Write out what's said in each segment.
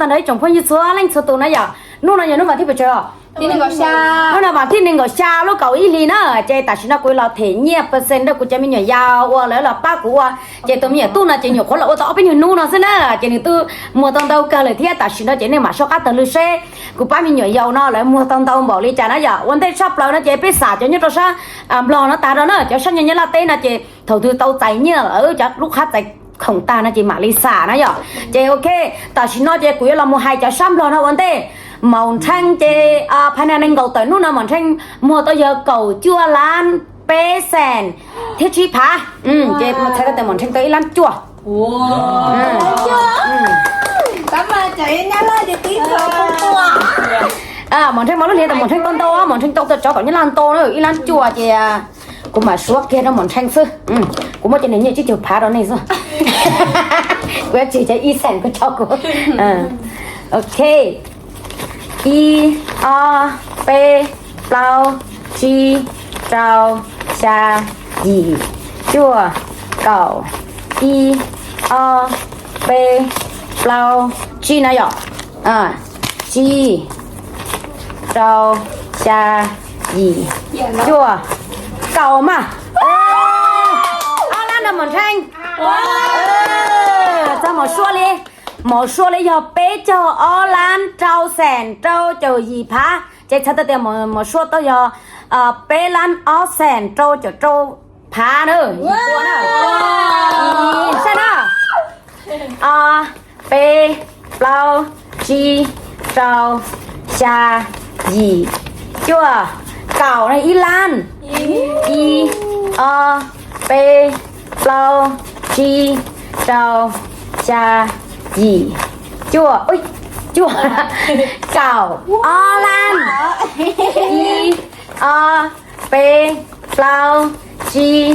tag nrho ib tsoom phooj ywg txhua leej txhua tus na yom. Hnub no yog hnub vas thib pes tsawg? Hnub no vas thib nees nkaum xya lub kaum ib hlis na, ces tam sim no kuv los them nyiaj percent rau kuv cov me nyuam yaus uas lawv los pab kuv ua. Ces tus me nyuam tub no ces nyuam qhuav los ua tau ob peb nyuag hnub no xwb na, ces nws twb muag tau ntau kawg lawm thiab. Tam sim no ces nej mam soj qab taug lw seb kuv pab me nyuam yaus no lawv muag tau ntau npaum li cas na yom. Ua ntej tshaj plaws no ces peb xam cov nyob rau sab Nplog no tag rau na, cov sab nyob Nyab Laj teb no ces thaum twg tau txais nyiaj lawv cov lub qhab txais khoom tag no ces mam li xam na yom. Ces ok, tam sim no ces kuv yuav los mus hais cov sab Nplog no ua ntej. Maum Nrheej ces phais nas nees nkaum tawm hnub no Maum Nrheej muag tau yog kaum cuaj lab peb xees thiab tsib phav. Ces txhais tau tias Maum Nrheej tau ib lab cuaj. Maum Nrheej muaj lub hliav taws Maum Nrheej tau ntau, Maum Nrheej tau tau cov tom Nyab Laj ntau na, ib lab cuaj ces kuv mam suav kiag rau Maum Nrheej xwb. Kuv muab cov niag nyiaj tsib caug phav rau nej xwb. Kuv yuav tseg cov ib xees koj tso kuv. Ok, ib, ob, peb, plaub, tsib, rau, xya, yim, cuaj, kaum, ib, ob, peb, plaub, tsib na yom. Tsib, rau, xya, yim, cuaj, kaum mas. Ob lab no Maum Nrheej. Txog Maum Suav li, Maum Suav li yog peb caug ob lab rau xees rau caum yim phav. Ces txhais tau tias Maum Suav tau yog peb lab ob xees rau caum rau phav na. Saib na, ob, peb, plaub, tsib, rau, xya, yim, cuaj, kaum na, ib lab. Ib, ob, peb, plaub, tsib, rau, xya, yim, cuaj, cuaj, kaum, ob lab. Ib, ob, peb, plaub, tsib,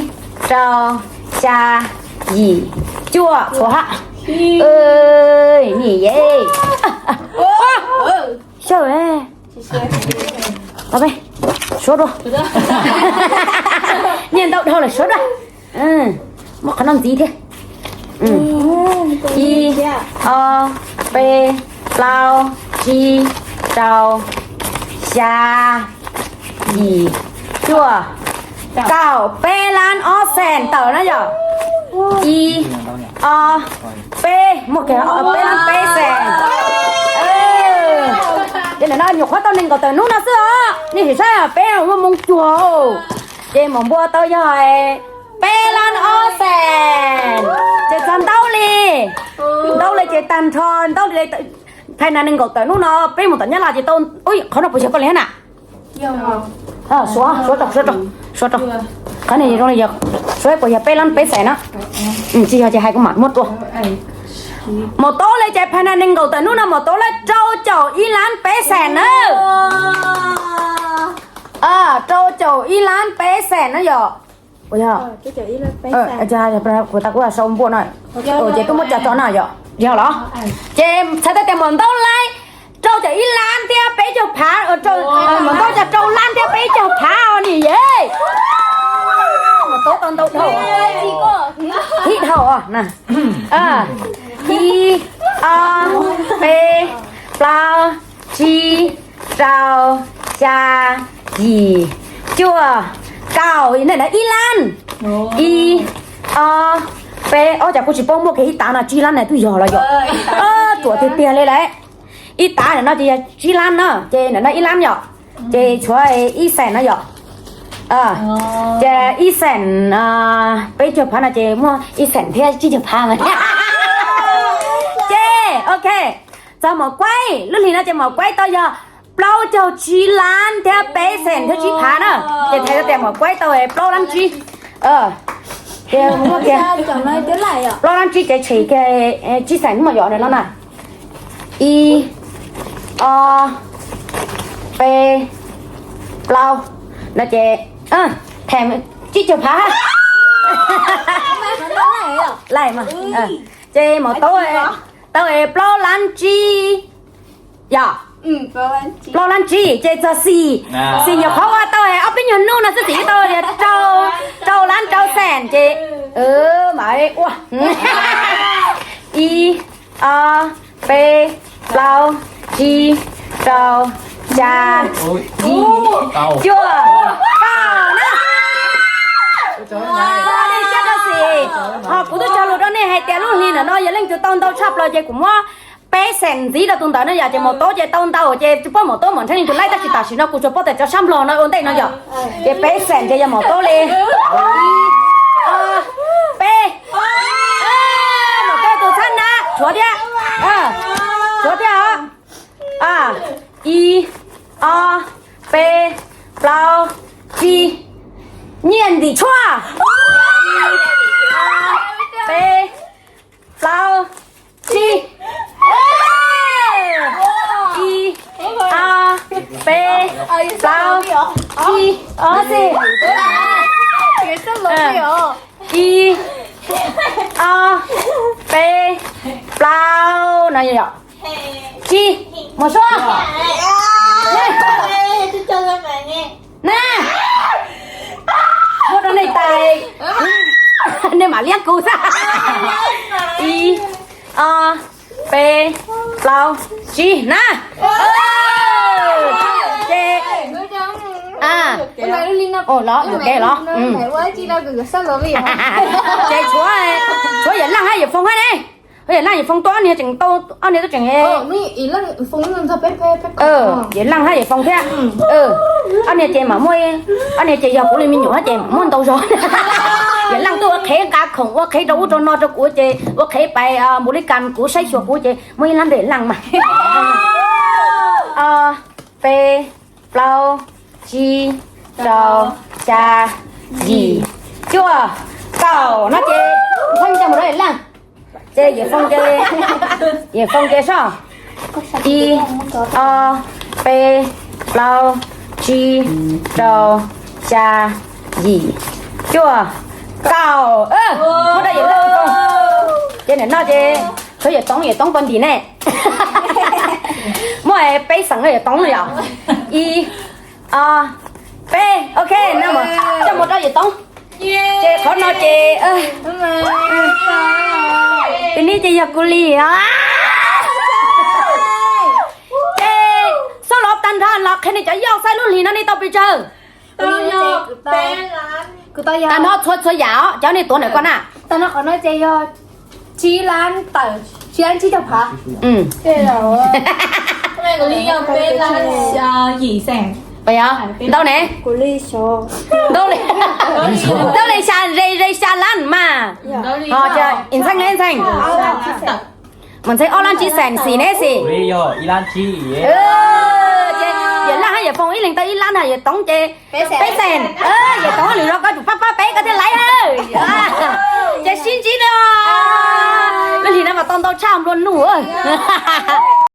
rau, xya, yim, cuaj, txhuav hab. Nim ye, xyaw, suav dua. Nyiaj ntau dhau lawm, suav dua. Muab qhov no ntxiv thiab. Ib, ob, peb, plaub, tsib, rau, xya, yim, cuaj, kaum, peb lab ob xees tawm na yom. Ib, ob, peb, muaj kiag peb lab peb xees. Ces ntawm no nyuam qhuav tau nees nkaum tawm hnub no xwb os. Nej sim saib peb muaj moo cuag. Ces Maum Npua tau yog peb lab ob xees. Ces txog Ntaub li. Ntaub li ces tag nrho Ntaub li phais nas nees nkaum tawm hnub no peb mus tom Nyab Laj ces tau, qhov no puas yog koj li hab na? Suav, suav rau, suav rau, suav rau. Qhov no zoo li yog, suav puas yog peb lab peb xees na? Tsis yog ces hais kuv mam muab tua. Maum Taub li ces phais nas nees nkaum tawm hnub no Maum Taub lab rau caum ib lab peb xees na. Rau caum ib lab peb xees na yom. Kuv tas kuv sau npua no, ces twb muab cov tso no yom, yog los? Ces txhais tau tias Maum Ntaub lab rau caum ib lab thiab peb caug phav, Maum Ntaub cog rau lab thiab peb caug phav os nim ye. Maum Taub tau ntau dhau, hib dhau os. Ib, ob, peb, plaub, tsib, rau, xya, yim, cuaj, kaum, ib lab. Ib, ob, peb, ob, cas kuv tsis paub muaj kiag ib tav no tsib lab na twb yog los yom. Ruam tiag tiag li lawm. Ib tav ntawm no ces yog tsib lab na, ces ntawm no ib lab yom. Ces tshuav ib xees no yom. Ces ib xees peb caug phav no ces muaj ib xees thiab tsib caug phav mas. Ces ok, txog Maum Kuaib, lub hlis no ces Maum Kuaib tau yog plaub caug tsib lab thiab peb xees thiab tsib phav na. Ces txhais tau tias Maum Kuaib tau plaub lab tsib. Ces muaj kiag plaub lab tsib ces tshem kiag tsib xees mus yom no na. Ib, ob, peb, plaub, no ces them tsib caug phav. Laij mas, ces Maum Taub tau plaub lab tsib yom. Plaub lab tsib ces txog Xis. Xis nyuam qhuav ua tau ob peb nyuag hnub no xwb, Xis tau rau lab rau xees ces mam ua. Ib, ob, peb, plaub, tsib, rau, xya, yim, cuaj, kaum na. Ua nej siab rau xim. Ho kuv twb cog lus rau nej hais tias lub hli ntawm no yog leej twg tau ntau tshaj plaws ces kuv muab peb xees ntxiv rau tus ntawd no. Yog ces maum taub ces tau ntau ces tsis paub maum taub mam nrhiav leej twg laib, tab sis tam sim no kuv tsuas paub tias cov sab Nplog no ua ntej no yog, ces peb xees ces yog maum taub li. Ib, ob, peb. Maum taub tus txhab na, tshuav thiab. Tshuav thiab os. Ib, ob, peb, plaub, tsib. Nyiaj ntim tshuaj. Ib, ob, peb, plaub, tsib. Ib, ob, peb, plaub, tsib. Ib, ob, peb, plaub no yog tsib. Mus sua na, muab rau nej tais, nej mam liab kuv xwb. Ib, ob, peb, plaub, tsib na. Ces los mus ke los. Ces tshuav, tshuav Yawm Leej hab Yawm Foom hab ne. Yawm Leej Yawm Foom tuaj, ob niag tseem tau, ob niag twb tseem, Yawm Leej hab Yawm Foom thiab. Ob niag ces mam muaj, ob niag ces yog kuv li me nyuam hab ces mam muaj ntau zog. Yawm Leej tuaj ua qhev nqa khoom, ua qhev rau ub rau no rau kuv ces ua qhev pais npaum li kas kuv saib xyuas kuv ces muaj ib lab ntawm Yawm Leej mas. Ob, peb, plaub, tsib, rau, xya, yim, cuaj, kaum no ces ntxeev coj mus rau Yawm Leej. Ces Yawm Foom ces, Yawm Foom ces soj. Ib, ob, peb, plaub, tsib, rau, xya, yim, cuaj, kaum. Muab rau Yawm Leej Foom. Ces nim no ces tshuav Yawm Toov, Yawm Toov pos ntim ne. Muaj peb xeem Yawm Toov yom. Ib, ob, peb, ok, no coj mus rau Yawm Toov. Ces qhov no ces, tus ni ces yog kuv li. Ces xub los tag nrho los qhia nej cov yoj xaib lub hlis no nej tau pes tsawg. Tag nrho txhua txhua yam os, cov nej tuav ntawm ko na. Tag nrho qhov no ces yog tsib lab tawm, tsib lab tsib caug phav. Ntau ne, ntau li xya, ze ze xya lab mas. Ntxeev ne, ntxeev. Mas ntxeev ob lab tsib xees xis ne xis. Ces Yawm Leej hab Yawm Foom ib leeg tau ib lab no, Yawm Toov ces peb xees. Yawm Toov lwm zaus koj tsum pab pab peb koj thiaj laib. Ces sib ntsib na. Lub hlis no mas tau ntau tshaj nplua nuj.